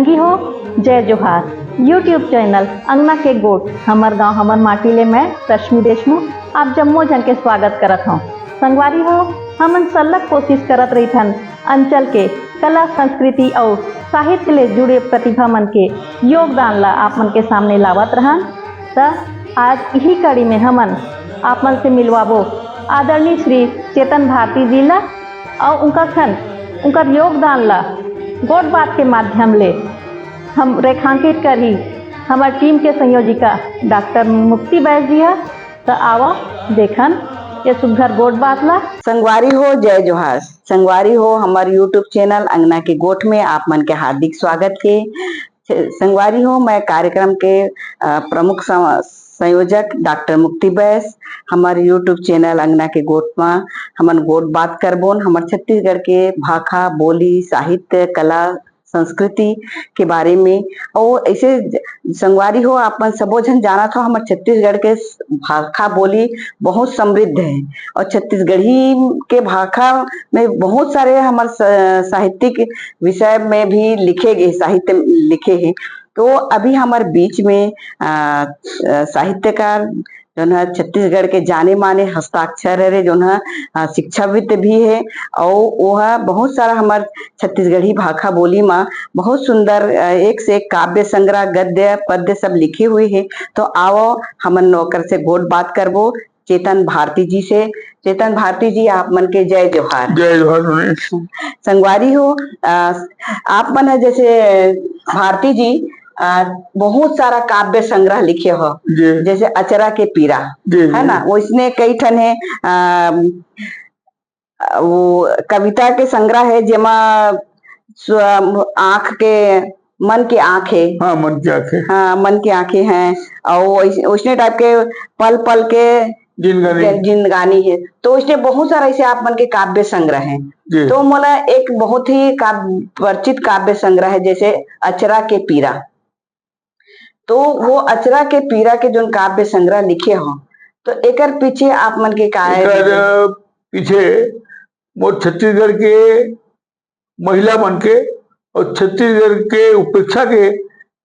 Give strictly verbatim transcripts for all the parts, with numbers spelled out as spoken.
संगी हो, जय जोहार। YouTube चैनल अंगना के गोठ, हमर गांव हमर माटी ले मैं रश्मि देशमुख आप जम्मो झन के स्वागत करत हौं। संगवारी हो, हमन सल्लक कोशिश करत रहिथन अंचल के कला, संस्कृति अउ साहित्य ले जुड़े प्रतिभा मन के योगदान ला आप मन के सामने लावत रहन। त आज इही कड़ी में हमन आप मन से मिलवाबो आदरणीय श्री चेतन भारती जी ला अउ उनकर खन, उनकर योगदान ला गोठ बात के माध्यम ले हम रेखांकित करही हमर टीम के संयोजिका डॉक्टर मुक्ति बैस जी हा। त आवा देखन ये सुघर गोठ बात ला। संगवारी हो, जय जोहार। संगवारी हो, हमर YouTube चैनल अंगना के गोठ में आप मन के हार्दिक स्वागत हे। संगवारी हो, मैं कार्यक्रम के, अ, प्रमुख सं-, संयोजक डॉक्टर मुक्ति बैस। हमर YouTube चैनल अंगना के गोठ म हमन गोठ बात करबोन, हमर छत्तीसगढ़ के भाखा, बोली, साहित्य, कला, संस्कृति के बारे में। अउ ऐसे ज-, संगवारी हो, आप मन सबो झन जानत हो, हमर छत्तीसगढ़ के स-, भाखा बोली बहुत समृद्ध हे। अउ छत्तीसगढ़ी के भाखा में बहुत सारे हमर स-, साहित्यिक विषय में भी लिखे गे, साहित्य लिखे हे। तो अभी हमर बीच में, आ, साहित्यकार, जोन ह छत्तीसगढ़ के जाने माने हस्ताक्षर हरे, जोन ह, आ, शिक्षाविद भी हे, अउ वो ह बहुत सारा हमर छत्तीसगढ़ी भाखा बोली म बहुत सुंदर, अ, एक से एक काव्य संग्रह, गद्य, पद्य सब लिखे हुए हे। तो आवो, हमन ओकर से गोठ बात करबो चेतन भारती जी से। चेतन भारती जी, आप मन के जय जोहार। जय जोहार, सुनील। संगवारी हो, अ, आप मन ह जैसे भारती जी, अ, बहुत सारा काव्य संग्रह लिखे हो, जी। जैसे अचरा के पीरा, जी, है जी। ना, वैसने कई ठन हे, अ, वो कविता के संग्रह हे, जेमा स्व-, आँख के, मन के आँख हे। हाँ, मन के आँख हे। हाँ, मन के आँखें हैं। अउ वैस-, वैसने टाइप के पल पल के जिंदगानी। जिंदगानी हे। तो वैसने बहुत सारा ऐसे आप मन के काव्य संग्रह हे। जी। तो मोला एक बहुत ही काव्य, परिचित काव्य संग्रह हे, जैसे अचरा के पीरा। तो वो अचरा के पीरा के जोन काव्य संग्रह लिखे हो, तो एकर पीछे आप मन के का हे? एकर पीछे मोर छत्तीसगढ़ के महिला मन के अउ छत्तीसगढ़ के उपेक्षा के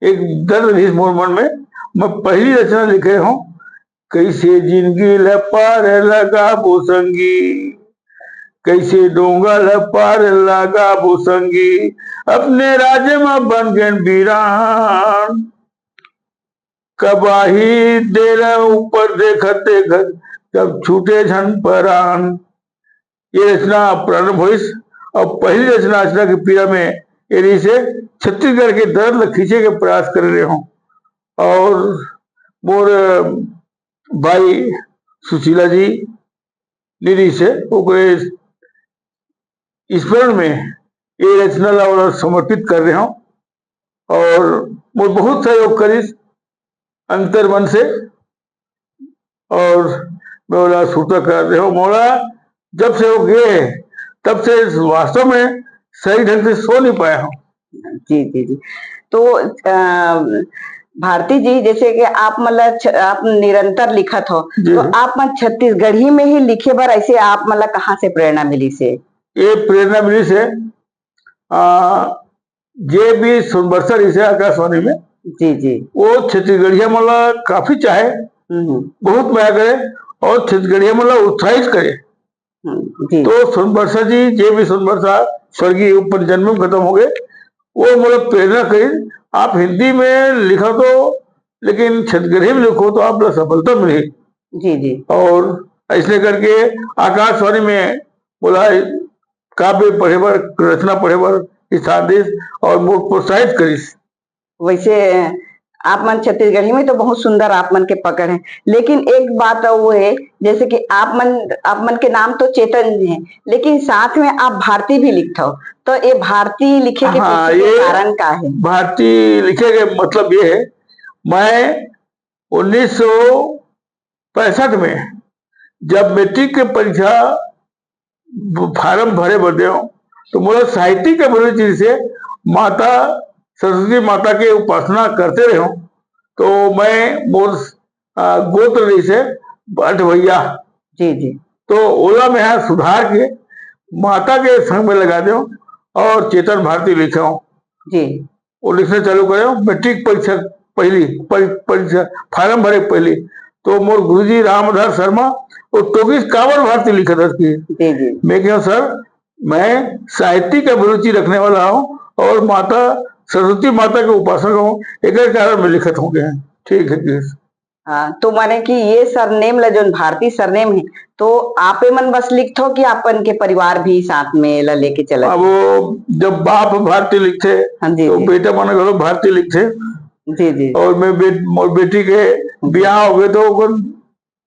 एक दर्द रहिस मोर मन में। मैं पहली रचना लिखे हूँ, कइसे जिनगी ल पार लगाबो संगी, कइसे डोंगा ल पार लगाबो संगी, अपने राज म बन गेन बीरान। कब आही देर ऊपर देखत देखत, कब छूटे झन परान। ये रचना प्रारंभ होइस अउ पहली रचना अचरा के पीरा में ये रहिस हे, छत्तीसगढ़ के दर्द ल खींचे के प्रयास करे रहे हूँ। अउ मोर बाई सुशीला जी नइ रहिस हे, ओकरे स्मरण में ये रचना ला ओला समर्पित कर रहे हूँ। अउ मोर बहुत सहयोग करिस अंतर मन से, अउ मैं ओला सुरता कर रहे हूँ। मोला जब से वो गे हे, तब से वास्तव में सही ढंग से सो नहीं पाया हूँ। जी, जी, जी। तो, अ, भारती जी, जैसे कि आप मतलब छ-, आप निरंतर लिखत हो, जी। तो आप मन छत्तीसगढ़ी में ही लिखे बर ऐसे आप मतलब कहाँ से प्रेरणा मिलिस हे? ये प्रेरणा मिलिस हे, आ, जे बी सोनबरसा रहिस हे आकाशवाणी में। जी, जी। वो छत्तीसगढ़िया मन ला काफी चाहे, हम्म, हम्म। बहुत मया करे अउ छत्तीसगढ़िया मन ला उत्साहित करे। हम्म, जी। तो सोनबरसा जी, जे बी सोनबरसा, स्वर्गीय, वो अपन जन्म में खत्म हो गए, वो मोला प्रेरणा करिन, आप हिंदी में लिखा तो, लेकिन छत्तीसगढ़ी में लिखो तो आप ला सफलता मिली। जी, जी। अउ ऐसने करके आकाशवाणी में मोला काव्य पढ़े बर, रचना पढ़े बर स्थान दिस अउ मोला प्रोत्साहित करिस। वैसे आप मन छत्तीसगढ़ी में तो बहुत सुंदर आप मन के पकड़ है, लेकिन एक बात वो है, जैसे कि आप मन, आप मन के नाम तो चेतन जी है, लेकिन साथ में आप भारती भी लिखत हो, तो ये भारती लिखे के हाँ, पीछे के ये कारण का है? भारती लिखे के मतलब ये है, मैं उन्नीस सौ पैंसठ में जब मैट्रिक के परीक्षा ब-, फार्म भरे बर देव, तो मोला साहित्यिक के भरे चीज से माता सरस्वती माता के उपासना करते रहे। तो मैं मोर, आ, गोत्र रहिस हे अठवैया। जी, जी। तो ओला मैं हा सुधार के माता के संग में लगा देव अउ चेतन भारती लिखे हूँ। जी। वो लिखना चालू करे, मैट्रिक परीक्षा पहली, परी-, परीक्षा फार्म भरे पहली, तो मोर गुरुजी राम आधार शर्मा वो टोकिस काबर भारती लिखत हस कि जी, जी। मैं कहा, "सर, मैं साहित्यिक अभिरुचि रखने वाला हूँ और माता सरस्वती माता के उपासक हूँ, एकर कारण मैं लिखत हूँ।" कहे, "ठीक है, ठीक है।" हाँ, तो माने कि ये सरनेम ला, जोन भारती सरनेम है, तो आपे मन बस लिखथो कि आपन के परिवार भी साथ में ला लेके चलत अब है? वो जब बाप भारती लिखथे, हाँ जी, तो जी। बेटा मन घलो भारती लिखथे। जी, जी। और मैं बे-, मोर बेटी के हम्म। ब्याह हो गए, तो ओकर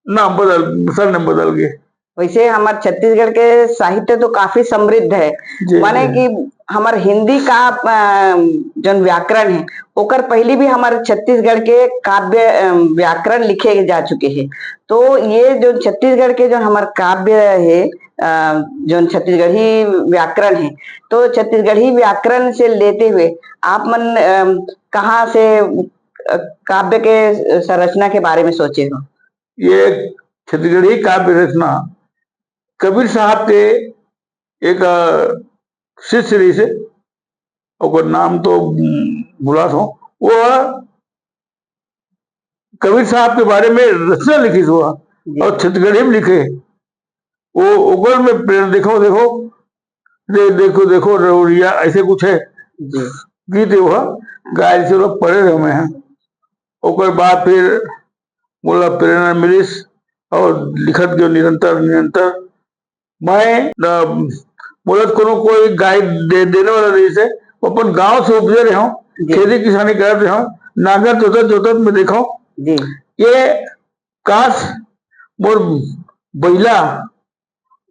नाम बदल, सरनेम बदल गए। वैसे हमार छत्तीसगढ़ के साहित्य तो काफी समृद्ध है। जी, माने जी। कि हमार हिंदी का, अ, जोन व्याकरण है, ओकर पहले भी हमार छत्तीसगढ़ के काव्य, अ, व्याकरण लिखे जा चुके हैं। तो ये जो छत्तीसगढ़ के जो हमार काव्य है, अ, जोन छत्तीसगढ़ी व्याकरण है, तो छत्तीसगढ़ी व्याकरण से लेते हुए आप मन, अ, कहाँ से, अ, काव्य के संरचना के बारे में सोचे हो? ये छत्तीसगढ़ी काव्य रचना कबीर साहब के एक, अ, शिष्य रहिस हे, ओकर नाम तो, उम, भुलात हों। वो कबीर साहब के बारे में रचना लिखिस वो, जी। और छत्तीसगढ़ी में लिखे। वो ओकर में प्रेरणा, देखो, देखो, दे-, देखो, देखो रौरिया, ऐसे कुछ है। जी। गीत वो गाय से लोग पढ़े रहे मैं हैं। ओकर बाद फिर मोला प्रेरणा मिलिस और लिखत गयो निरंतर, निरंतर। मैं, अ, मोला कोनो कोई गाय दे, देने वाला नहीं से, अपन गांव से उपजे रहे हों, जी। खेती किसानी करत रहे हों, नांगर जोतत, जोतत मैं देखो, जी। ये काश मोर बइला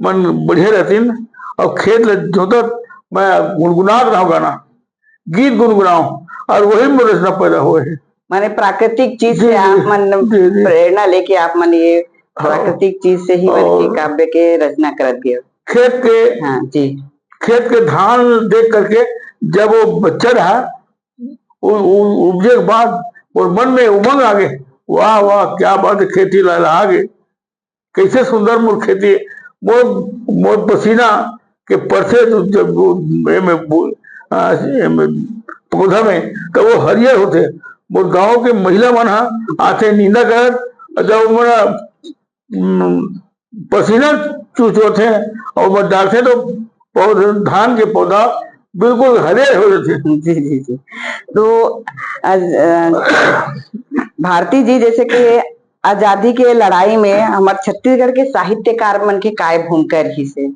मन बढ़िया रहतिन, और खेत ल जोतत मैं गुनगुनात रहूं गाना, गीत गुनगुनाऊं, और वही में रचना पैदा हुए है। माने प्राकृतिक चीज जी, से जी, आप मन जी, जी। प्रेरणा लेके आप मन ये हाँ। प्राकृतिक चीज से ही बन के और काव्य के रचना करत गए। खेत के, हाँ, जी। खेत के धान देख करके जब वो बच्चा रहा, उ-, उ-, उपजे के बाद मोर मन में उमंग आ गए, "वाह, वाह, क्या बात है, खेती ला, ला आ गए।" कैसे सुंदर मोर खेती, मोर, मोर पसीना के परसे तो जब वो एमे बु-, आ, एमे पौधा में, तो वो हरियर होथे। मोर गांव के महिला मन ह आथे निंदा करत, और जब मोला, उम, पसीना चुचोथे और मैं डालथे तो पौध-, धान के पौधा बिल्कुल हरियर हो जाथे। जी, जी, जी। तो, अ, अ, भारती जी, जैसे कि आजादी के लड़ाई में हमर छत्तीसगढ़ के साहित्यकार मन के काय भूमिका रहिस हे?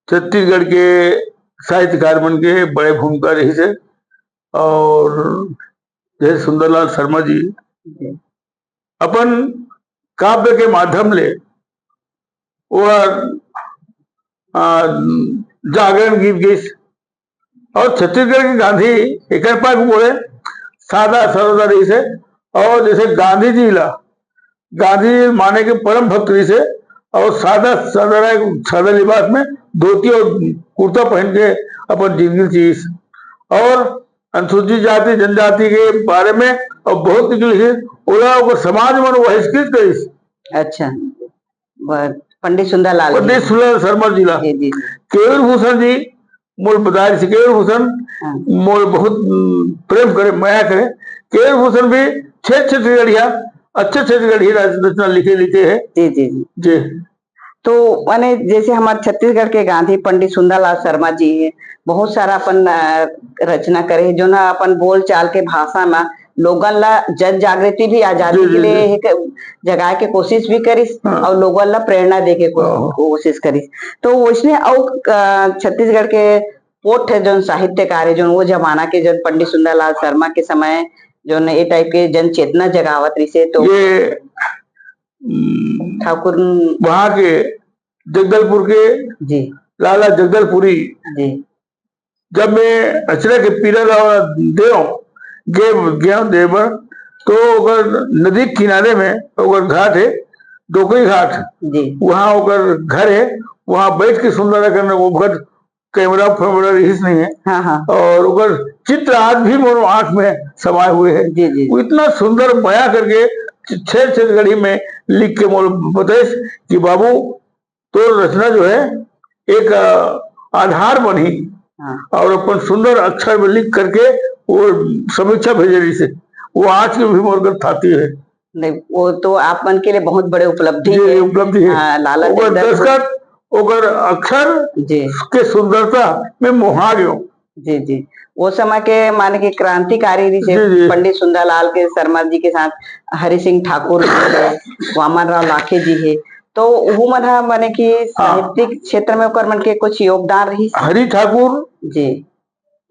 छत्तीसगढ़ के साहित्यकार मन के बड़े भूमिका रहिस हे और जैसे सुंदरलाल शर्मा जी जी। अपन काव्य के माध्यम ले वो, आ, जागरण गीत गीस। और छत्तीसगढ़ के गांधी एकर पास बोले सादा सरदा रहिस हे। और जैसे गांधी जी ला, गांधी जी माने के परम भक्त रहिस हे, और सादा सादा रहे, सादा लिबास में धोती और कुर्ता पहन के अपन जिंदगी जीस। और अनुसूचित जाति जनजाति के बारे में और बहुत कुछ लिखे, ओला ओकर समाज मन बहिष्कृत करिस। अच्छा, ब-, पंडित सुंदरलाल जी। पंडित सुंदरलाल शर्मा जी ला। जी, जी। केयूर भूषण जी, मोर बदार से केयूर भूषण, हाँ। मोर बहुत, उम, प्रेम करे, मया करे। केयूर भूषण भी छेद छत्तीसगढ़िया, अच्छे छत्तीसगढ़ी रच-, रचना लिखे, लिखे है। जी, जी, जी। जी। तो माने जैसे हमारे छत्तीसगढ़ के गांधी पंडित सुंदरलाल शर्मा जी हैं, बहुत सारा अपन, अ, रचना करे हैं, जो ना अपन बोलचाल के भाषा में लोगन ला जन जागृति भी आजादी जी, के जी, लिए जी। एक जगाए के कोशिश भी करिस हाँ। और लोगन ला प्रेरणा दे के को-, हाँ। कोशिश करिस। तो वैसने अउ, अ, छत्तीसगढ़ के पोठ है जोन साहित्यकार है, जोन वो जमाना के जोन पंडित सुंदरलाल शर्मा के समय जोन ए type के जन चेतना जगावत रहिसे तो ये, हम्म, ठाकुर वहाँ के जगदलपुर के जी। लाला जगदलपुरी जी। जब मैं अचरा के पीरा ला देव, गे-, गेव देव बर, तो ओकर नदी के किनारे में ओकर घाट है, डोकरी घाट। जी। वहाँ ओकर घर है, वहाँ बैठ के सुंदर करने वो वक्त कैमरा फैमरा रहिस नहीं है। हाँ, हाँ। और ओकर चित्र आज भी मोर आँख में समाए हुए है। जी, जी। वो इतना सुंदर मया करके छ-, छेद छत्तीसगढ़ी में लिख के मोर बताइस कि बाबू, तोर रचना जो है, एक, अ, आधार बनही, हाँ। और अपन सुंदर अक्षर में लिख करके वो समीक्षा भेजे रहिस हे। वो आज के भी मोर कर थाती हे। नहीं, वो तो आप मन के लिए बहुत बड़े उपलब्धि जी, हे। उपलब्धि हे। हाँ, लाला ओकर जगदल दस्तखत, ओकर अक्षर जी। के सुंदरता में मोहा गयो। जी, जी। वो समय के माने कि क्रांतिकारी रहिस हे जी, जी। पंडित सुंदरलाल के शर्मा जी के साथ हरि सिंह ठाकुर जी हे, वामन राव लाखे जी हे, तो वो मन ह माने कि हाँ। साहित्यिक क्षेत्र में ओकर मन के कुछ योगदान रहिस? हरि ठाकुर जी।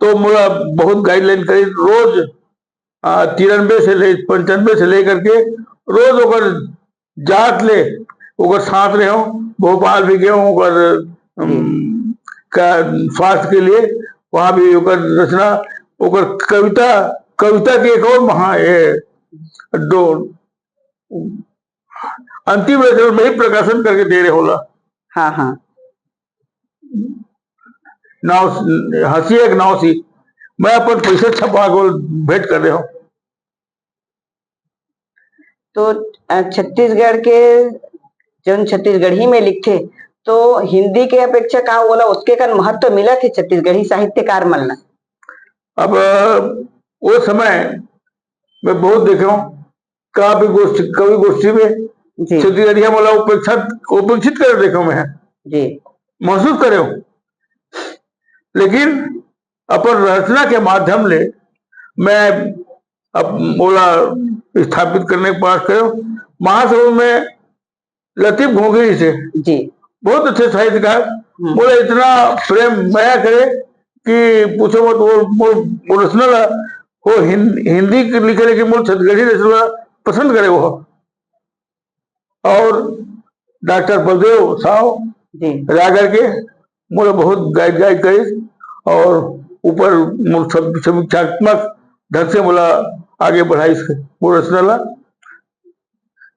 तो मोला बहुत guideline करिस, रोज, आ, तिरानबे से ले, पंचानबे से लेकर के रोज ओकर जात ले, ओकर साथ रहे हूँ, भोपाल भी गए हूँ, ओकर, अम, जी। का स्वास्थ्य के लिए, वहाँ भी ओकर रचना, ओकर कविता, कविता के एक और महा-, ए, दो, अंतिम रचना में ही प्रकाशन करके दे रहे होला। हाँ, हाँ। नाव, हंसी एक नाव सी, मैं अपन पैसा छपवा के भेंट कर रहे हूँ। तो, अ, छत्तीसगढ़ के जौन छत्तीसगढ़ी में लिखथे, तो हिंदी के अपेक्षा का ओला ओतके कन महत्व मिलत हे छत्तीसगढ़ी साहित्यकार मन ला? अब, अ, वो समय मैं बहुत देखे हूँ, काव्य गोष्ठी, कवि गोष्ठी में जी। छत्तीसगढ़िया मोला उपेक्षा, उपेक्षित करे देखे हूँ मैं। जी। महसूस करे हूँ। लेकिन अपन रचना के माध्यम ले मैं अब मोला स्थापित करने के प्रयास करे हूँ। महासभा में लतीफ घोंघी से जी। बहुत अच्छे साहित्यकार, हम्म। मोला इतना प्रेम मया करे कि पूछो मत। वो, वो, वो रचना ला, वो हिं-, हिंदी के लिखे, लेकिन मोर छत्तीसगढ़ी रचना ला पसंद करे वो। और डॉक्टर बलदेव साव जी। रायगढ़ के मोला बहुत guide, guide करिस और ऊपर मोर सब समीक्षात्मक ढंग से मोला आगे बढ़ाइस मोर रचना ला।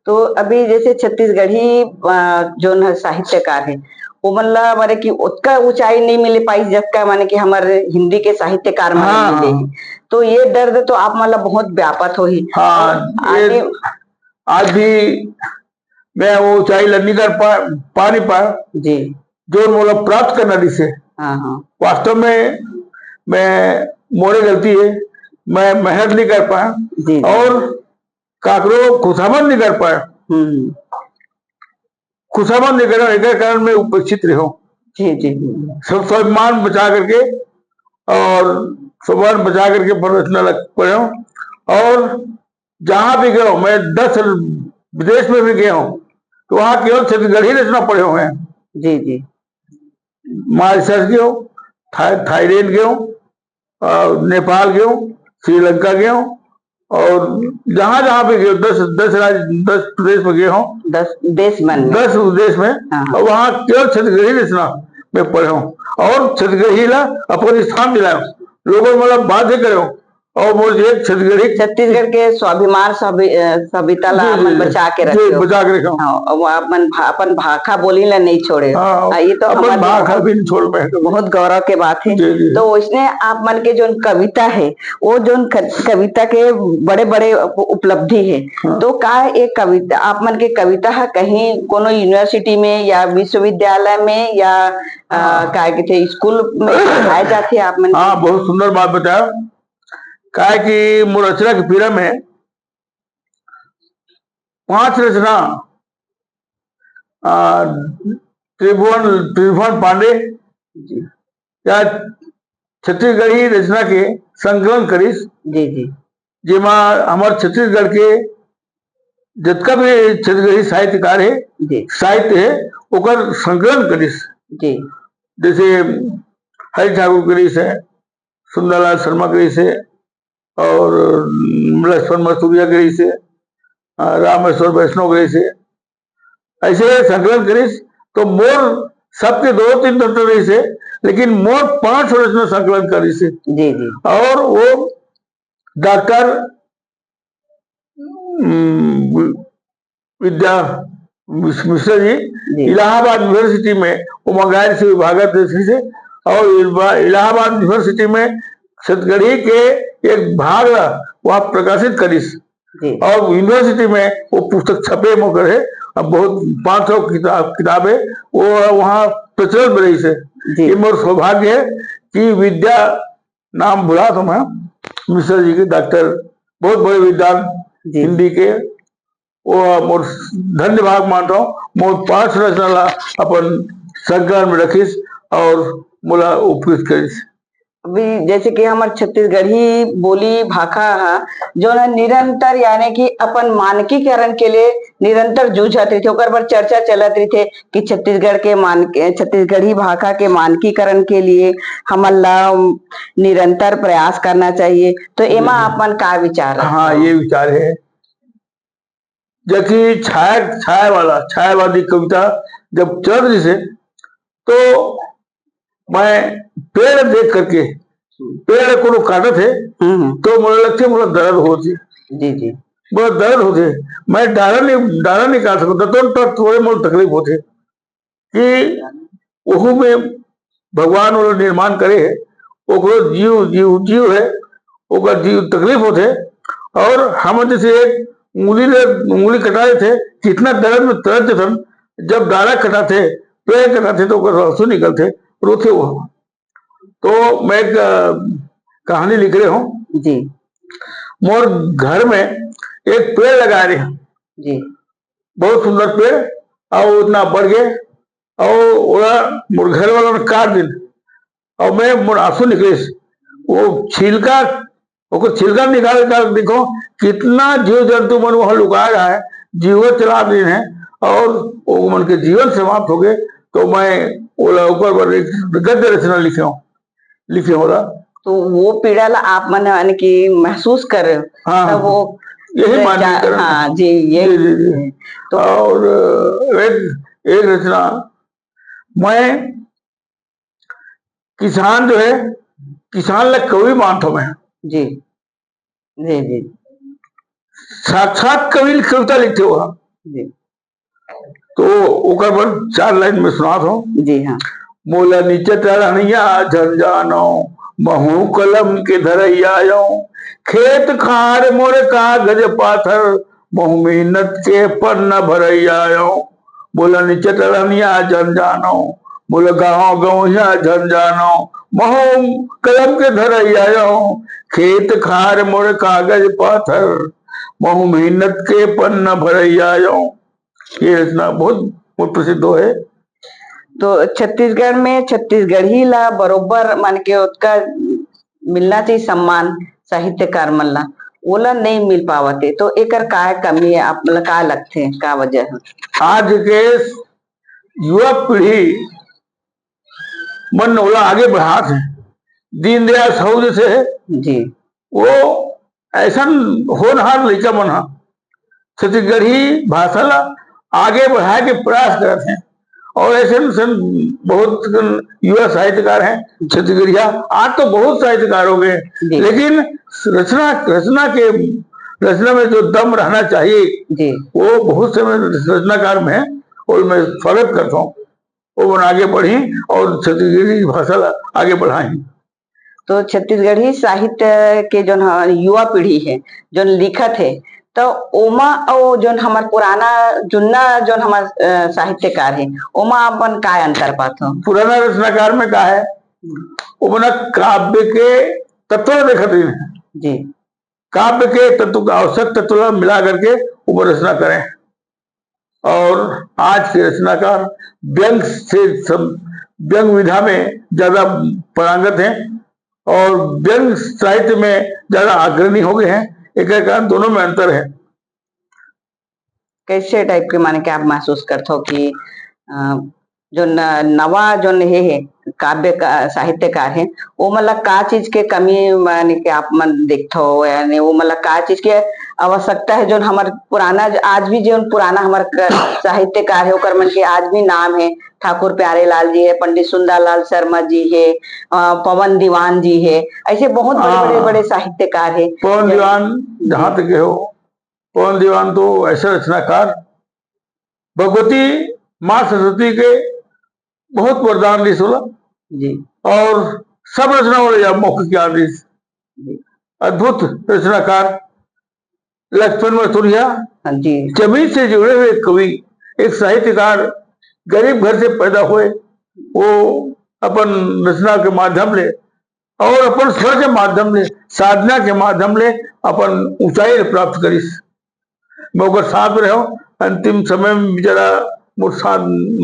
तो अभी जैसे छत्तीसगढ़ी, अ, जोन ह साहित्यकार हे, ओमन ला माने कि ओतका ऊंचाई नहीं मिले पाइस, जतका माने कि हमर हिंदी के साहित्यकार मन हाँ, मिले हाँ। हे। तो ये दर्द तो आप मन ला बहुत व्यापत होही। हाँ, और ये आगे आज भी मैं वो ऊंचाई ला नहीं कर पा, पा नहीं पाया, जी। जो मोला प्राप्त करना रहिस हे। हाँ, हाँ। वास्तव में मैं, मोरे गलती हे, मैं मेहनत नहीं कर पाया जी, जी। और काकरो खुशामद नहीं कर पाया। हम्म। खुशामद नहीं करना, एकर कारण मैं उपेक्षित रहे हूँ। जी, जी, जी। सब स्वाभिमान बचा करके और स्वाभिमान बचा करके अपन रचना लग पड़े हूँ। और जहाँ भी गए हूँ, मैं दस विदेश में भी गए हूँ, तो वहाँ केवल छत्तीसगढ़ी रचना पढ़े हुए हैं। जी, जी। मॉरिशस गए हूँ, था-, थाईलैंड गए हूँ, अ, नेपाल गए हूँ, श्रीलंका गए हूँ, और जहाँ, जहाँ भी गए हूँ, दस, दस राज्य, दस प्रदेश में गए हूँ, दस देश मन में। दस देश में, हाँ, हाँ। और वहाँ केवल छत्तीसगढ़ी रचना में पढ़े हूँ, और छत्तीसगढ़ी ला अपन स्थान दिलाए हूँ, लोगों मतलब बाध्य करे हूँ, और मोर एक छत्तीसगढ़ी छत्तीसगढ़ के स्वाभिमान, स्वाभि-, अ, सभ्यता ला जी, जी, मन जी। बचा के जी, रखे हो। बचा के रखे हो। हाँ, और वो आप मन भा-, अपन भाखा बोली ला नहीं छोड़े हो। हाँ, हाँ, ये तो अपन हमारे लिए भाखा बहुत, भी नहीं छोड़ पाए कभी। बहुत गौरव के बात है। जी, जी। तो इसने आप मन के जोन कविता है, वो जोन क-, कविता के बड़े-बड़े उप-, उपलब्धि है। हाँ। तो का एक कविता, आप मन के कविता है कहीं कोनो university में या विश्वविद्यालय में या, अ, हाँ। का कहते, स्कूल में पढ़ाए जाथे आप मन के? हाँ, बहुत सुंदर बात बताया। काहे कि मोर रचना के पीढ़ा में पांच रचना, आ, त्रिभुवन, त्रिभुवन पांडे जी। या छत्तीसगढ़ी रचना के संकलन करिस, जी, जी। जेमा हमर छत्तीसगढ़ के जतका भी छत्तीसगढ़ी साहित्यकार हे, जी। साहित्य हे, ओकर संकलन करिस। जी। जैसे हरि ठाकुर करिस हे, सुंदरलाल शर्मा करिस हे, और लक्ष्मण मस्तुरिया करिस हे, अ, रामेश्वर वैष्णव करिस हे, ऐसे संकलन करिस। तो मोर सबके दो तीन रचना रहिस हे, लेकिन मोर पांच रचना संकलन करिस हे। जी, जी। और वो डॉक्टर, उम, विद्या मिश-, मिश्रा जी जी। इलाहाबाद यूनिवर्सिटी में वो मंगाइल से विभागत देश से, और इलबा-, इलाहाबाद यूनिवर्सिटी में छत्तीसगढ़ी के एक भाग ला वहाँ प्रकाशित करिस। जी। और यूनिवर्सिटी में वो पुस्तक छपे मोकर है, अब बहुत पाँच सौ किताब, किताबें वो वहाँ प्रचलन में रहिस हे। जी। ये मोर सौभाग्य है कि विद्या नाम भुला था मैं, मिश्रा जी के, डॉक्टर, बहुत बड़े विद्वान जी। हिंदी के, वो मोर धन्यवाद मानता हूँ। मोर पांच रचना ला अपन संकलन में रखिस और मोला उपकृत करिस। अभी जैसे कि हमर छत्तीसगढ़ी बोली भाखा ह, जो है निरंतर, यानी कि अपन मानकीकरण के लिए निरंतर जूझत रहिथे, ओकर बर चर्चा चलत रहिथे कि छत्तीसगढ़ के मान-, छत्तीसगढ़ी भाखा के मानकीकरण के लिए हमन ला निरंतर प्रयास करना चाहिए। तो एमा बिल्कुल। आपन का विचार रखते हाँ, हो? ये विचार है, जबकि छाया, छाया वाला, छायावादी कविता जब चल रही से, तो मैं पेड़ देख करके, पेड़ कोनो काटत है, हम्म, हम्म। तो मोला लगथे, मोला दर्द होथे। जी, जी। मोला दर्द होथे। मैं डारा नहीं, डारा नहीं काट सकता, तो, तो थोड़े मोला तकलीफ होथे कि ओहू में भगवान ओला निर्माण करे है, ओकरो जीव, जीव, जीव है, ओकर जीव तकलीफ होथे। और हम जैसे एक उंगली ले, उंगली कटा देथे, कितना दर्द में तड़प जथन, जब डारा कटाथे, पेड़ कटाथे, तो ओकर आंसू निकलथे, रोथे वो। तो मैं एक, अ, कहानी लिख रहे हूँ। जी। मोर घर में एक पेड़ लगा रहे हैं। जी। बहुत सुंदर पेड़, और इतना बढ़ गए, और ओला मोर घर वाला ने काट दिन, और मैं, मोर आंसू निकलिस। वो छिलका, ओकर छिलका निकाल कर देखो, कितना जीव जंतु मन वहाँ लुका रहा है, जीव चला दिन है, और वो मन के जीवन समाप्त हो गए। तो मैं ओला ओकर बर एक गद्य रचना लिखे हूँ, लिखे हो रहा। तो वो पीड़ा ला आप मन, यानी कि, महसूस कर रहे हो, हाँ, तब वो यही मान जा-, करना। हाँ, जी, ये जी, जी, जी। तो और एक, एक रचना, मैं किसान जो है, किसान ला कवि मानता हूँ मैं। जी, जी, जी। साक्षात कवि कविता लिखते हो। जी। तो ओकर बर चार लाइन में सुनात हूँ। जी हाँ। मोला निचट रहनिया झन जानो, महू कलम के धरैया आयो। खेत खार मोर कागज पाथर, महू मेहनत के पन्ना भरैया आयो। मोला निचट रहनिया झन जानो, मोला गाँव गौया झन जानो, महू कलम के धरैया आयो। खेत खार मोर कागज पाथर, महू मेहनत के पन्ना भरैया आयो। ये रचना बहुत, बहुत प्रसिद्ध है। तो छत्तीसगढ़ में छत्तीसगढ़ी ला बरोबर, मान के, ओतका मिलना चाहिए सम्मान साहित्यकार मन ला, ओला नहीं मिल पावत है। तो एकर का कमी है, आप मन ला का लगथे, का वजह है? आज के युवा पीढ़ी मन ओला आगे बढ़ात है, दीनदयाल साहू जैसे है। जी। वो ऐसन होनहार लइका मन ह छत्तीसगढ़ी भाषा ला आगे बढ़ाए के प्रयास करत हैं। और ऐसे, ऐसे बहुत युवा साहित्यकार हैं छत्तीसगढ़िया। आज तो बहुत साहित्यकार हो गए, जी। लेकिन रचना, रचना के, रचना में जो दम रहना चाहिए, जी। वो बहुत से रचनाकार में है, और मैं स्वागत करता हूँ। वो मन आगे बढ़ी और छत्तीसगढ़ी भाषा ला आगे बढ़ाई। तो छत्तीसगढ़ी साहित्य के जोन ह-, युवा पीढ़ी है, जोन लिखत है, तो ओमा अउ जोन हमर पुराना, जुन्ना जोन हमर, अ, साहित्यकार है, ओमा अपन का अंतर पाथो? पुराना रचनाकार में का है, ओमन काव्य के तत्व ला देखत रहिन है। जी। काव्य के तत्व, आवश्यक तत्व ला मिला करके ओमन रचना करें। और आज के रचनाकार व्यंग से सब, व्यंग विधा में ज्यादा पारंगत हैं और व्यंग साहित्य में ज्यादा अग्रणी हो गए हैं। एक कारण दोनों में अंतर है। कैसे टाइप के, माने कि आप महसूस करते हो कि, अ, जो न-, नवा जो हे, हे काव्य का, साहित्यकार है, वो मतलब का चीज के कमी, माने कि आप मन देखते हो, यानी वो मतलब का चीज के आवश्यकता है, जो हमारे पुराना, आज भी जो पुराना हमारे क-, साहित्यकार है, ओकर मन के आज भी नाम है, ठाकुर प्यारे लाल जी है, पंडित सुंदर लाल शर्मा जी है, अ, पवन दीवान जी है, ऐसे बहुत बड़े, हाँ। बड़े, बड़े साहित्यकार है। पवन दीवान जहाँ तक हो, पवन दीवान तो ऐसे रचनाकार, भगवती माँ सरस्वती के बहुत वरदान रिहिस ओला। जी। और सब रचना ओला या मौखिक याद रिहिस। जी। अद्भुत रचनाकार लक्ष्मण मथुरिया, हाँ जी। जमीन से जुड़े हुए कवि, एक साहित्यकार, गरीब घर से पैदा हुए, वो अपन रचना के माध्यम ले और अपन स्वर के माध्यम ले, साधना के माध्यम ले अपन ऊंचाई प्राप्त करिस। मैं ओकर साथ में रहो, अंतिम समय में बेचारा मोर साथ,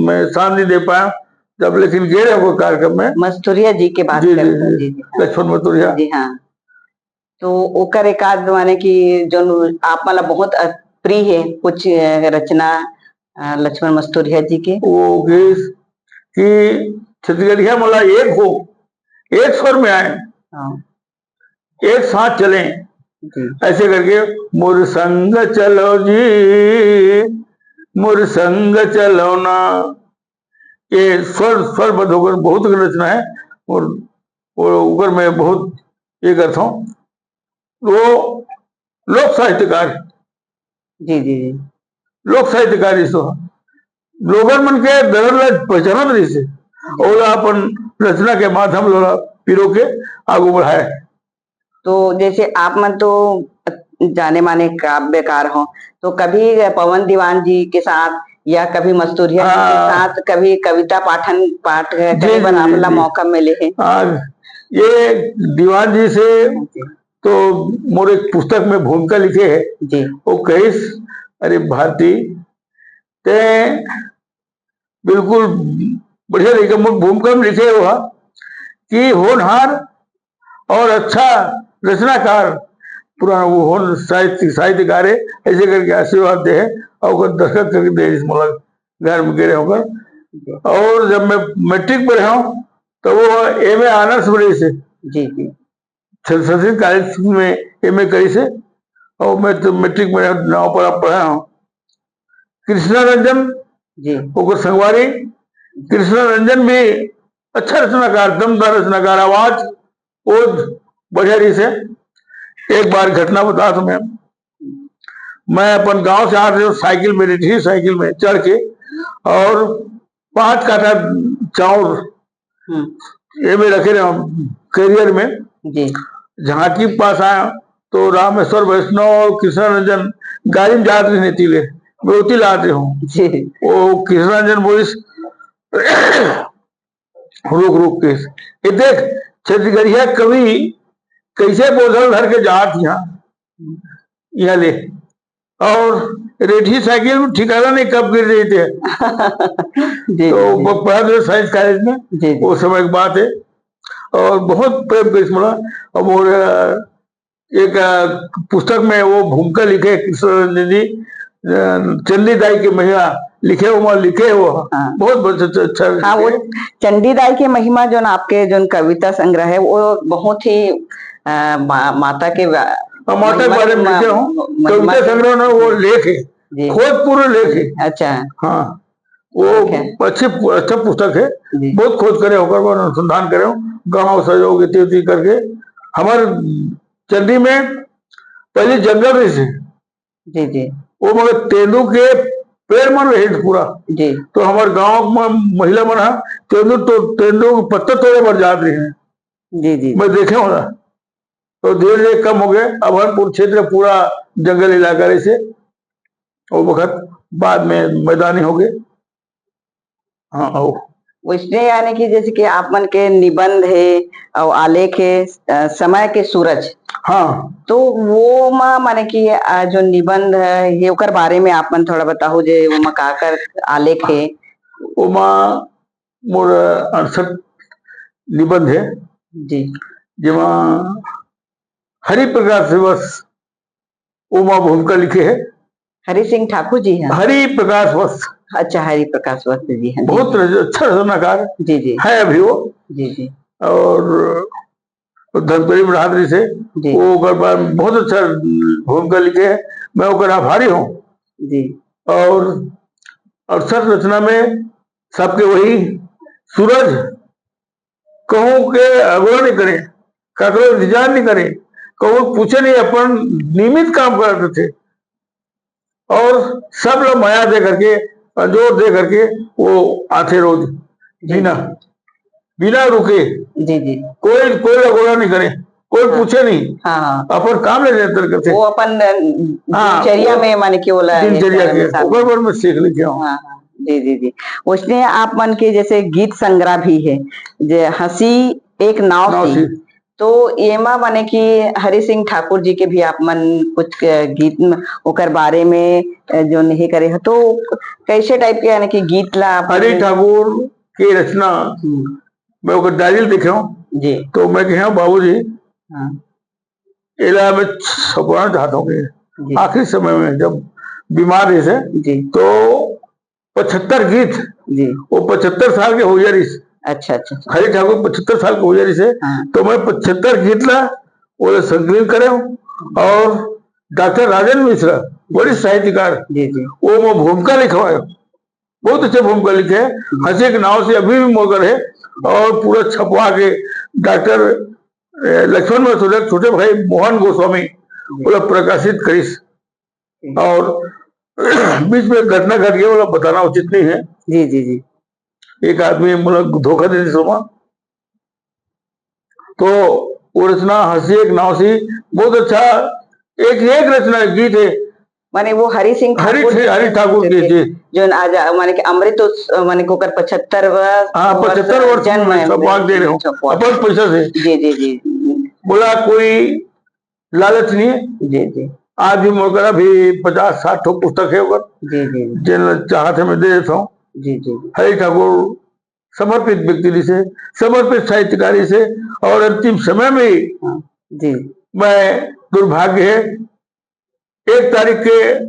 मैं साथ नहीं दे पाया जब, लेकिन गे रहे ओकर कार्यक्रम में। मस्तुरिया जी के बात जी, करत जी, हूँ, जी, जी, जी, हाँ। लक्ष्मण मस्तुरिया। जी, हाँ। तो ओकर एक आध, माने कि जोन आप मन ला बहुत अ, प्रिय है, कुछ, अ, रचना, अ, लक्ष्मण मस्तुरिया जी के? वो गीत कि छत्तीसगढ़िया मला एक हो, एक स्वर में आए, हाँ। एक साथ चलें, जी। ऐसे करके, "मोर संग चलो जी, मोर संग चलो ना।" ये स्वर, स्वरबद्ध होकर बहुत रचना है और, और ओकर मैं बहुत ये करता हूँ। वो लोक साहित्यकार, जी, जी, जी। लोक साहित्यकार रिहिस, लोगन मन के दर्द ला पहचानत रहिस हे, ओला अपन रचना के माध्यम ले ओला पिरो के आगू बढ़ाए। तो जैसे आप मन तो जाने माने काव्यकार हो, तो कभी पवन दीवान जी के साथ या कभी मस्तुरिया जी के हाँ। साथ कभी कविता पाठन, पाठ जी, करने जी, बर आप जी, ला जी। मौका मिले हे? हाँ, ये दीवान जी से जी। तो मोर एक पुस्तक में भूमिका लिखे है, जी। वो कहिस, "अरे भारती, ते बिल्कुल बढ़िया लइका।" मोर भूमिका में लिखे हुआ कि होनहार और अच्छा रचनाकार, पुराना वो होन साहित्य, साहित्यकार है, ऐसे करके आशीर्वाद दे है और ओकर दस्तखत करके दे इस मोला घर में गिरे होकर। और जब मैं मैट्रिक में रहा हूँ, तो वो एम ए ऑनर्स में रही से जी, जी। छत्रपति कॉलेज में एम ए करी से और मैं तो मैट्रिक में नाव पर पढ़ा हूँ। कृष्णा रंजन, जी। ओकर संगवारी कृष्णा रंजन भी अच्छा रचनाकार, दमदार रचनाकार, आवाज वो बढ़िया रही से। एक बार घटना बता तुम्हें, मैं अपन गांव से आत रहे हूँ साइकिल में, रेठी साइकिल में चढ़ के, और पाँच काठा चाउर हम्म। ये में रखे रहे कैरियर में। जी। झांकी पास आया तो रामेश्वर वैष्णव और कृष्णा रंजन गाड़ी में जात रहे ती ले, मैं ओती लात रहे हूँ। जी। वो कृष्णा रंजन बोलिस, "रुक, रुक के, ये देख, छत्तीसगढ़िया कवि कैसे बोझल धर के जात यहाँ, यहाँ ले।" और रेठी साइकिल में ठिकाना नहीं कब गिर रही थे। जी, तो जी, जी। वो पढ़ा था साइंस कॉलेज में, जी, जी। वो समय की बात है। और बहुत प्रेम करिस मोला। और मोर, अ, एक, अ, पुस्तक में वो भूमिका लिखे कृष्ण रंजन जी, अ, चंडी दाई के महिमा लिखे, वो लिखे वो। हाँ। बहुत, बहुत अच्छा, अच्छा हाँ, वो लिखे। चंडी दाई के महिमा जोन आपके जोन कविता संग्रह है, वो बहुत ही, अ, मा-, माता के वा-, हाँ, माता के महिमा, बारे में मा-, लिखे हूँ। महिमा कविता के संग्रह ना, वो जी। लेख है, जी। खोजपूर्ण लेख है। अच्छा। हाँ, वो ठीक है। अच्छी पु-, अच्छा पुस्तक है। जी। बहुत खोज करे होकर वो अनुसंधान करे हो, गाँव सहयोग इति उति करके। हमारे चंडी में पहले जंगल रही थी। जी, जी। वो मगर तेंदू के पेड़ मन रहे थे पूरा। जी। तो हमारे गाँव में महिला मन हा तेंदू तो, तेंदू के पत्ता तोड़े बर जात रही हैं। जी, जी। मैं देखे हूँ ना। तो धीरे-धीरे कम हो गए। अभनपुर क्षेत्र पूरा जंगल इलाका रहे से, वो वक्त बाद में मैदानी हो गए। हाँ, आओ। वैसने यानी कि जैसे कि आप मन के निबंध हे अउ आलेख हे, अ, समय के सूरज। हाँ। तो वो मा माने कि, अ, जो निबंध हे, ओकर बारे में आप मन थोड़ा बताहू जे ओमा काकर आलेख हे? ओमा मोर अड़सठ निबंध हे। जी। जेमा हरि प्रकाश वत्स ओमा भूमिका लिखे हे। हरि सिंह ठाकुर जी हैं? हरि प्रकाश वत्स। अच्छा, हरि प्रकाश वत्स जी हैं, जी, बहुत जी। रच-, अच्छा रचनाकार जी, जी। है अभी वो। जी, जी। और धमतरी में रहत रहिस हे, जी। वो ओकर बाद बहुत अच्छा भूमिका लिखे हे, मैं ओकर आभारी हूँ। जी। और अड़सठ रचना में सबके वही सूरज कहूँ के अगुवा नहीं करे, काकरो इंतजार नहीं करे, कहूँ पूछे नहीं, अपन नियमित काम करत थे और सब लोग मया दे करके, जोर दे करके वो आथे रोज, जी। बिना, बिना रुके। जी, जी। कोई, कोई अगुवा नहीं करे, कोई हाँ। पूछे नहीं, हाँ, हाँ। अपन काम ले लेते करते। वो अपन, अ, हाँ, दिनचर्या वो में माने कि बोला है, दिनचर्या के, शामिल। ओकर बर मैं सीख लेके आऊँ। हाँ, हाँ। जी, जी, जी। उसने आप मन के जैसे गीत संग्रह भी है, जे हँसी एक नाव नाव सी। सी। तो एमा माने कि हरि सिंह ठाकुर जी के भी आप मन कुछ, अ, गीत म-, ओकर बारे में, अ, जो नहीं करे हो, तो कैसे type के यानी कि गीत ला आप हरि मन ठाकुर के रचना, हम्म। मैं ओकर diary देखे हूँ, जी। तो मैं कहे हूँ, "बाबूजी, हाँ। एला मैं छपवाना चाहता हूँ कि जी। आखिरी समय में जब बीमार रहिस हे, जी। तो पचहत्तर गीत, जी। वो पचहत्तर साल के होइया रहिस। अच्छा, अच्छा, अच्छा। हरि ठाकुर पचहत्तर साल के होइया रहिस हे, हाँ। तो मैं पचहत्तर गीत ला ओला संकलन करे हूँ और डॉक्टर राजेंद्र मिश्रा, वरिष्ठ साहित्यकार, जी, जी। वो मोर भूमिका लिखवाए। बहुत अच्छा भूमिका लिखे हे। जी। हँसी एक नाव सी अभी भी मोर करा हे और पूरा छपवा के डॉक्टर, ए, लक्ष्मण माथुर, छोटे भाई मोहन गोस्वामी, जी। ओला प्रकाशित करिस। जी। और बीच में घटना घट गया, ओला बताना उचित नहीं है। जी, जी, जी। एक आदमी मोला धोखा दे दिस ओमा। तो वो रचना हँसी एक नाव सी बहुत अच्छा, एक, एक रचना, गीत है। माने वो हरि सिंह हरि ठाकुर सिंह, जी हरि के ठाकुर जी, जी। जो आज, माने कि अमृत उत्स-, माने कि ओकर पचहत्तर वर्ष, हाँ, वर्ष पचहत्तर वर्ष जन्म में है, सब भाग दे रहे हो। सब भाग। अपन पैसा से। जी, जी, जी। बोला कोई लालच नहीं है। जी, जी। आज भी मोर करा भी पचास साठ ठो पुस्तक है ओकर। जी, जी। जेन चाहत है मैं दे देता हूँ। जी, जी। हरि ठाकुर समर्पित व्यक्ति रहिस हे, समर्पित साहित्यकार रहिस हे और अंतिम समय में ही हाँ, जी। मैं दुर्भाग्य है, एक तारीख के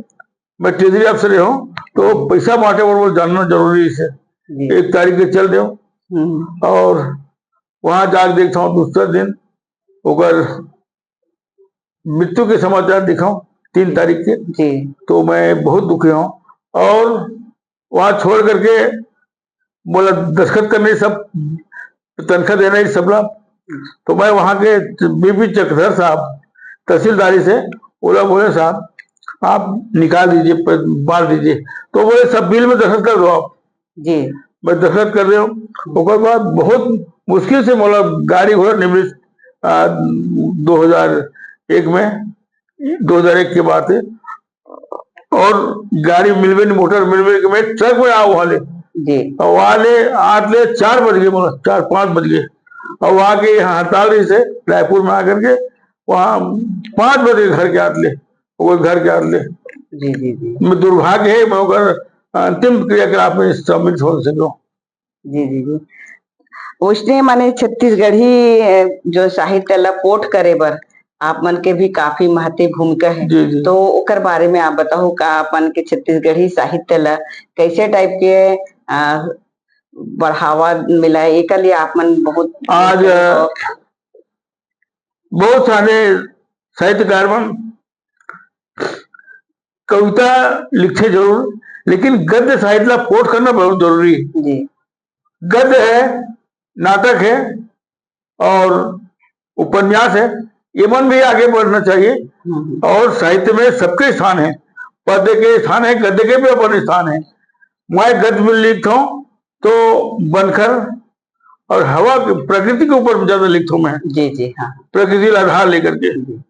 मैं treasury officer रहे हूँ, तो पैसा बांटे बरोबर जानना जरूरी रहिस हे। जी। एक तारीख के चल देव हम्म। और वहां जाके देखता हूँ दूसरा दिन ओकर मृत्यु के समाचार दिखाऊं तीन तारीख के, जी। तो मैं बहुत दुखी हूँ। और वहां छोड़ करके बोला दस्तखत करने सब, तनख्वाह देना ही सबला, तो मैं वहां के बीपी चक्रधर साहब तहसीलदारी से बोला, बोले साहब आप निकाल दीजिए, प-, बांट दीजिए। तो बोले सब बिल में दस्तखत कर दो आप। जी। मैं दस्तखत कर रहे हूँ। ओकर बाद बहुत मुश्किल से मोला गाड़ी घोड़ा निमित, आ, दो हज़ार एक में, दो हज़ार एक के बात है, और गाड़ी मिलबे नहीं, मोटर मिलबे नहीं, मैं ट्रक में आओ वाले। जी। और वाले आठ ले चार बज गए, मोला चार पाँच बज गए। और वहाँ के यहाँ हड़ताल रहिस हे, रायपुर में आकर के वहाँ पाँच बजे घर के आत ले, वो घर के आत ले। जी, जी, जी। मैं दुर्भाग्य है, मैं ओकर अंतिम क्रियाकलाप में शामिल हो सको। जी, जी, जी। उसने माने छत्तीसगढ़ी, अ, जो साहित्य ला पोठ करे बर आप मन के भी काफी महती भूमिका है। जी, जी। तो ओकर बारे में आप बताओ, का आप मन के छत्तीसगढ़ी साहित्य ला कैसे type के, अ, बढ़ावा मिला है, एकर लिए आप मन बहुत आज, अ, बहुत सारे साहित्यकार मन कविता लिखथे जरूर, लेकिन गद्य साहित्य ला पोठ करना बहुत जरूरी है। जी। गद्य है, नाटक है और उपन्यास है, ये मन भी आगे बढ़ना चाहिए। हम्म। और साहित्य में सबके स्थान है, पद्य के स्थान है, गद्य के भी अपन स्थान है। मैं गद्य में लिखता हूँ तो बनखर और हवा के, प्रकृति के ऊपर ज्यादा लिखता हूँ मैं। जी, जी, हाँ। प्रकृति ला आधार लेकर के। जी।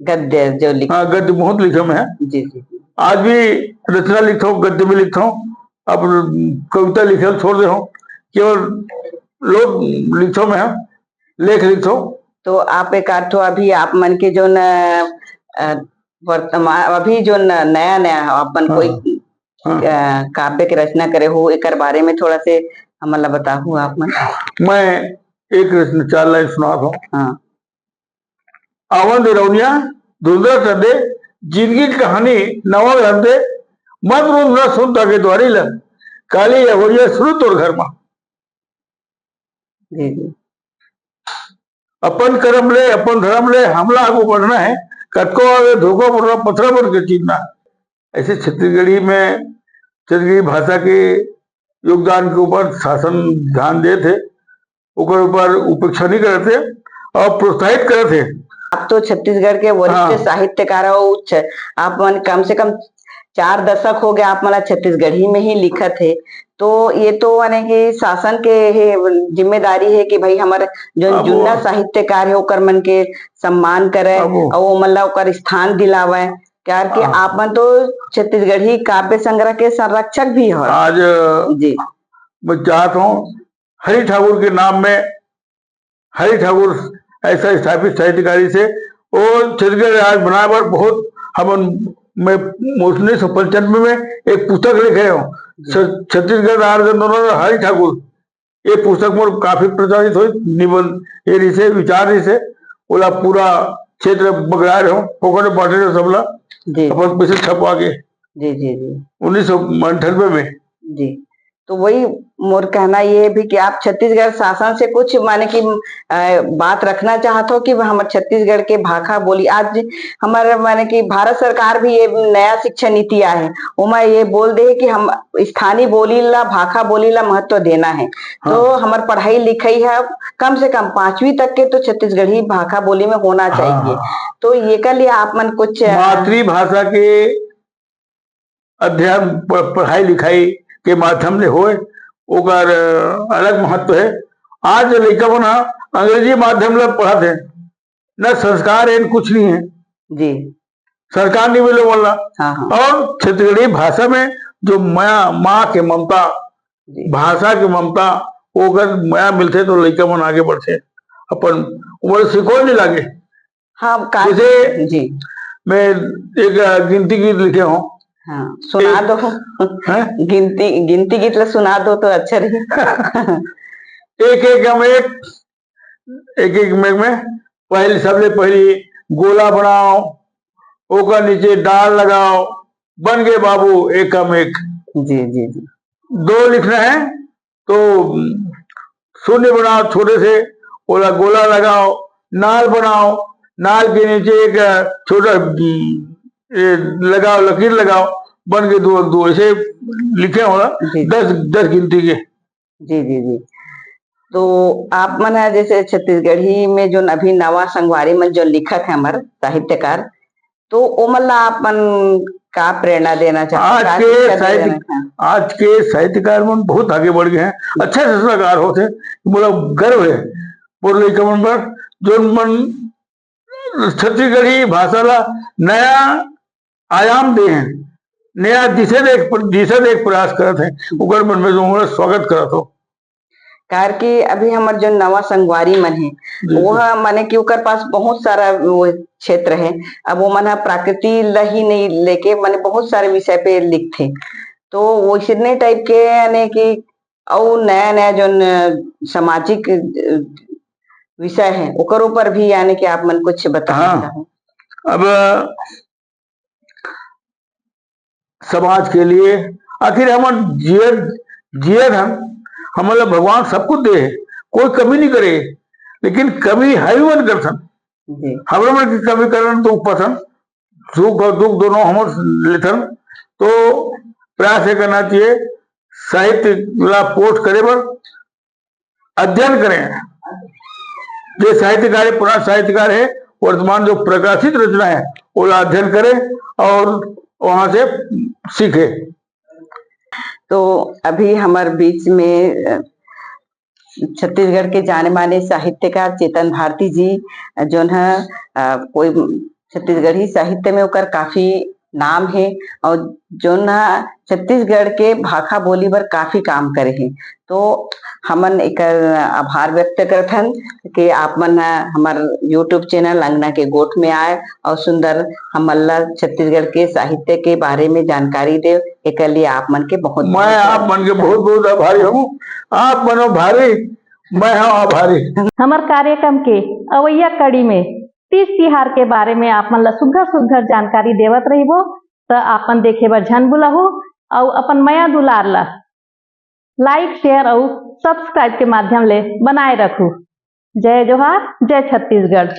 गद्य जो लिख- हाँ, गद्य बहुत लिखे मैं। जी, जी, जी। आज भी रचना लिखता हूँ, गद्य में लिखता हूँ। अब कविता लिखल छोड़ दे हूँ, केवल लोक लिखता हूँ मैं, लेख लिखता हूँ। तो आप एक आध ठो अभी आप मन के जो न, अ, वर्तमान, अभी जो न, नया नया हो, आप मन हाँ, कोई, हाँ। अ, काव्य के रचना करे हो, एकर बारे में थोड़ा से हमन ला बताहू आप मन। मैं एक रचना चार लाइन सुनात हूँ। हाँ। आवन दे रौनिया, धुंधरा कर दे, जिंदगी की कहानी नवा धर दे, मत रोंद ना सुन ताके द्वारी लन, काली ये होइया शुरू तोर घर मा। जी, जी। अपन कर्म ले, अपन धर्म ले, हमला आगू बढ़ना है, कतको आवे धोखा पड़ना, पथरा बन के चीरना। ऐसे छत्तीसगढ़ी में, छत्तीसगढ़ी भाषा के योगदान के ऊपर शासन ध्यान देत हे, ओकर ऊपर उपेक्षा नहीं करत हे और प्रोत्साहित करत हे। आप तो छत्तीसगढ़ के वरिष्ठ हाँ। साहित्यकार हो, छ-, आप मन कम से कम चार दशक हो गया आप मन ला छत्तीसगढ़ी में ही लिखत हे, तो ये तो माने कि शासन के हे जिम्मेदारी है कि भाई हमर जो अब वो जुन्ना साहित्यकार है ओकर मन के सम्मान करे अब वो और वो मन ला ओकर स्थान दिलावे। क्योंकि हाँ। आप मन तो छत्तीसगढ़ी काव्य संग्रह के संरक्षक भी हो। आज जी। मैं चाहता हूँ, हरि ठाकुर के नाम में, हरि ठाकुर ऐसा स्थापित साहित्यकारी से, वो छत्तीसगढ़ राज बनाए बर बहुत हमन, मैं उन्नीस सौ पंचानवे में एक पुस्तक लिखे हूँ, जी। छ-, छत्तीसगढ़ राज आंदोलन और हरि ठाकुर, ये पुस्तक मोर काफी प्रचारित होई, निबंध ये रिसे, विचार रिसे, ओला पूरा क्षेत्र बगड़ा रहे हो, ओकर बांटे रहे सबला, जी। अपन पैसे छपवा के। जी, जी, जी। उन्नीस सौ अंठानवे में। जी। तो वही मोर कहना ये भी कि आप छत्तीसगढ़ शासन से कुछ माने कि, अ, बात रखना चाहत हो कि हमर छत्तीसगढ़ के भाखा बोली, आज हमर माने कि भारत सरकार भी ये नया शिक्षा नीति आए हे, ओमा ये बोल दे हे कि हम स्थानीय बोली ला, भाखा बोली ला महत्व देना है। तो हाँ। हमर पढ़ाई लिखाई है, कम से कम पांचवी तक के तो छत्तीसगढ़ी भाखा बोली में होना हाँ, चाहिए। हाँ। तो ये कर लिए आप मन कुछ मातृभाषा के अध्ययन प-, पढ़ाई लिखाई के माध्यम ले होए, ओकर, अ, अलग महत्व है। आज लइका मन ह अंग्रेजी माध्यम ले पढ़त हे, न संस्कार है, न कुछ नहीं है। जी। संस्कार नहीं मिले बोलना। हाँ, हाँ। और छत्तीसगढ़ी भाषा में जो माँ, माँ के ममता, जी। भाषा के ममता, ओकर मया मिलथे तो लइका मन आगे बढ़थे, अपन उम्र सिखोए नहीं लागे। हाँ, का-, जैसे जी। मैं एक, अ, गिनती गीत लिखे हूँ। हाँ, सुना एक दो। हैं? गिनती, गिनती गीत ला सुना दो तो अच्छा रही। एक एक हम एक, एक एक में, में पहले, सबले पहली गोला बनाओ, ओकर नीचे डाल लगाओ, बन गए बाबू एकम एक। जी, जी, जी। दो लिखना है तो शून्य बनाओ छोटे से, ओला गोला लगाओ, नाल बनाओ, नाल के नीचे एक छोटा, ए, लगाओ, लकीर लगाओ, बन के दो, दो ऐसे लिखे होला, जी। दस, दस गिनती के। जी, जी, जी। तो आप मन ह जैसे छत्तीसगढ़ी में जोन अभी नवा संगवारी मन जो लिखत है हमर साहित्यकार, तो ओमन ला आप मन का प्रेरणा देना चाहते हो? आज का के शिक्षा साहित्य-, देना चाहते हो? आज के साहित्यकार मन बहुत आगे बढ़ गए हैं, अच्छा रचनाकार होथे, मोला गर्व है मोर लइका मन पर, जोन मन छत्तीसगढ़ी भाषा ला नया आयाम दे हैं, नया दिशा देख, दिशा देख प्रयास करत हैं, ओकर मन में जो हमारा स्वागत करत हो। कार कि अभी हमर जो नवा संगवारी मन हे, जी, वो जी। ह, माने कि ओकर पास बहुत सारा वो क्षेत्र है। अब वो मन ह प्रकृति ल ही नहीं लेके, माने बहुत सारे विषय पे लिखथे। तो वो इतने टाइप के, यानी कि अउ नया-नया जोन, अ, सामाजिक, अ, विषय है, ओकर ऊपर भी, यानी कि आप मन कुछ बताना हाँ। चाहो? अब समाज के लिए, आखिर हमन जियत, जियत हन, हमन ला भगवान सब कुछ दे हे, कोई कमी नहीं करे, लेकिन कमी है भी मन करथन। जी। हमर मन की कमी करन तो उपथन, सुख और दुख दोनों हमर लेथन, तो प्रयास ये करना चाहिए, साहित्य ला पोस्ट करे बर अध्ययन करें। जे साहित्यकार है, पुराना साहित्यकार है, वर्तमान जो प्रकाशित रचना है, ओला अध्ययन करें और वहां से सीखे। तो अभी हमर बीच में, अ, छत्तीसगढ़ के जाने माने साहित्यकार चेतन भारती जी, अ, जोन ह, अ, कोई छत्तीसगढ़ी साहित्य में ओकर काफी नाम हे और जोन ह छत्तीसगढ़ के भाखा बोली बर काफी काम करे हे। तो हमन एकर आभार व्यक्त करथन कि आप मन ह हमर YouTube चैनल अंगना के गोठ में आए और सुंदर हमन ला छत्तीसगढ़ के साहित्य के बारे में जानकारी देव। एकर लिए आप मन के बहुत, मैं बहुत आप मन के बहुत, बहुत आभारी हूँ। आप मनो भारी, मैं हूँ आभारी। हमर कार्यक्रम के अवैया कड़ी में तीज तिहार के बारे में आप मन ला सुग्घर सुग्घर जानकारी देवत रहिबो, त आप मन देखे बर झन भुलाहू, अउ अपन मया दुलार ला like, share अउ subscribe के माध्यम ले बनाए रखू। जय जोहार, जय छत्तीसगढ़।